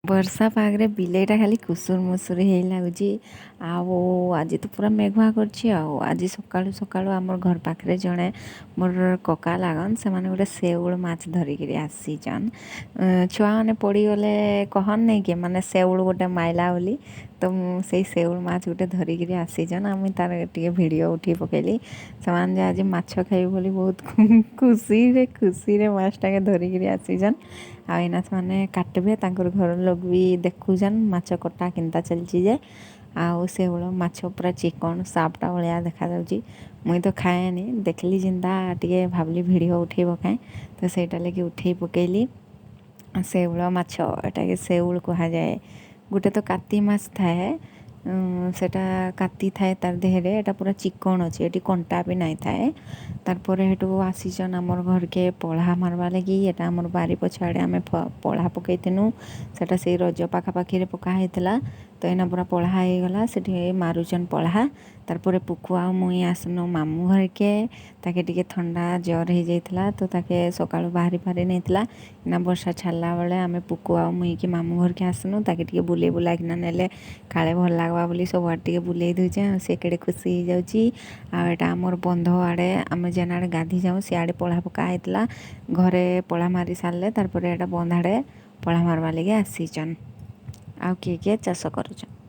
ବର୍ଷା ପାଗରେ ବିଲେଇଟା ଖାଲି କୁସୁର ମୁସୁର ହେଇ ଲାଗୁଛି। ଆଉ ଆଜି ତ ପୁରା ମେଘୁଆ କରିଛି। ଆଉ ଆଜି ସକାଳୁ ସକାଳୁ ଆମର ଘର ପାଖରେ ଜଣେ ମୋର କକା ଲାଗନ୍, ସେମାନେ ଗୋଟେ ଶେଉଳ ମାଛ ଧରିକିରି ଆସିଛନ୍। ଛୁଆମାନେ ପଡ଼ିଗଲେ କହନ୍ ନାଇଁ କି, ମାନେ ଶେଉଳ ଗୋଟେ ମାଇଲା ବୋଲି। ତ ମୁଁ ସେଇ ଶେଉଳ ମାଛ ଗୋଟେ ଧରିକିରି ଆସିଛନ୍ ଆଉ ମୁଇଁ ତାର ଟିକେ ଭିଡ଼ିଓ ଉଠେଇ ପକେଇଲି। ସେମାନେ ଯେ ଆଜି ମାଛ ଖାଇବେ ବୋଲି ବହୁତ ଖୁସିରେ ଖୁସିରେ ମାଛଟାକେ ଧରିକିରି ଆସିଛନ୍। ଆଉ ଏଇନା ସେମାନେ କାଟିବେ, ତାଙ୍କର ଘର ଲୋକ ବି ଦେଖୁଛନ୍ ମାଛ କଟା କେନ୍ତା ଚାଲିଛି ଯେ। ଆଉ ଶେଉଳ ମାଛ ପୁରା ଚିକଣ ସାପଟା ଭଳିଆ ଦେଖାଯାଉଛି। ମୁଇଁ ତ ଖାଏନି, ଦେଖିଲି ଯେନ୍ତା ଟିକେ ଭାବିଲି ଭିଡ଼ିଓ ଉଠେଇ ପକାଏ, ତ ସେଇଟା ଲାଗି ଉଠେଇ ପକେଇଲି। ଶେଉଳ ମାଛ, ଏଟାକେ ଶେଉଳ କୁହାଯାଏ। ଗୋଟେ ତ କାତି ମାଛ ଥାଏ, ସେଟା କାତି ଥାଏ ତାର ଦେହରେ। ଏଟା ପୁରା ଚିକଣ ଅଛି, ଏଠି କଣ୍ଟା ବି ନାଇଁ ଥାଏ। ତାର୍ ପରେ ହେଠୁ ଆସିଛନ୍ ଆମର୍ ଘରକେ ପଲ୍ହା ମାରବା ଲାଗି। ଏଟା ଆମର ବାରି ପଛ ଆଡ଼େ ଆମେ ପଲ୍ହା ପକେଇଥିନୁ। ସେଟା ସେଇ ରଜ ପାଖାପାଖିରେ ପକା ହେଇଥିଲା। ତ ଏଇନା ପୁରା ପଲ୍ହା ହେଇଗଲା, ସେଠି ମାରୁଛନ୍ ପଲ୍ହା। ତାର୍ ପରେ ପୁକୁ ଆଉ ମୁଇଁ ଆସିନୁ ମାମୁଁ ଘରକେ। ତାକେ ଟିକେ ଥଣ୍ଡା ଜର୍ ହେଇଯାଇଥିଲା, ତ ତାକେ ସକାଳୁ ବାହାରି ପାରି ନେଇଥିଲା। ନା ବର୍ଷା ଛାଡ଼ିଲା ବେଳେ ଆମେ ପୁକୁ ଆଉ ମୁଇଁକି ମାମୁଁ ଘରକେ ଆସିନୁ। ତାକେ ଟିକେ ବୁଲେଇ ବୁଲାକିନା ନେଲେ କାଳେ ଭଲ ଲାଗ୍ବା ବୋଲି ସବୁଆଡ଼େ ଟିକେ ବୁଲେଇ ଦଉଛେ ଆଉ ସେ କେଡ଼େ ଖୁସି ହେଇଯାଉଛି। ଆଉ ଏଇଟା ଆମର ବନ୍ଧ ଆଡ଼େ, ଆମେ ଯେନ୍ ଆଡ଼େ ଗାଧି ଯାଉଁ ସିଆଡ଼େ ପଲ୍ହା ପକା ହେଇଥିଲା। ଘରେ ପଲ୍ହା ମାରି ସାରିଲେ ତାର୍ ପରେ ଏଇଟା ବନ୍ଧ ଆଡ଼େ ପଲ୍ହା ମାରବା ଲାଗି ଆସିଛନ୍। ଆଉ କିଏ କିଏ ଚାଷ କରୁଛନ୍।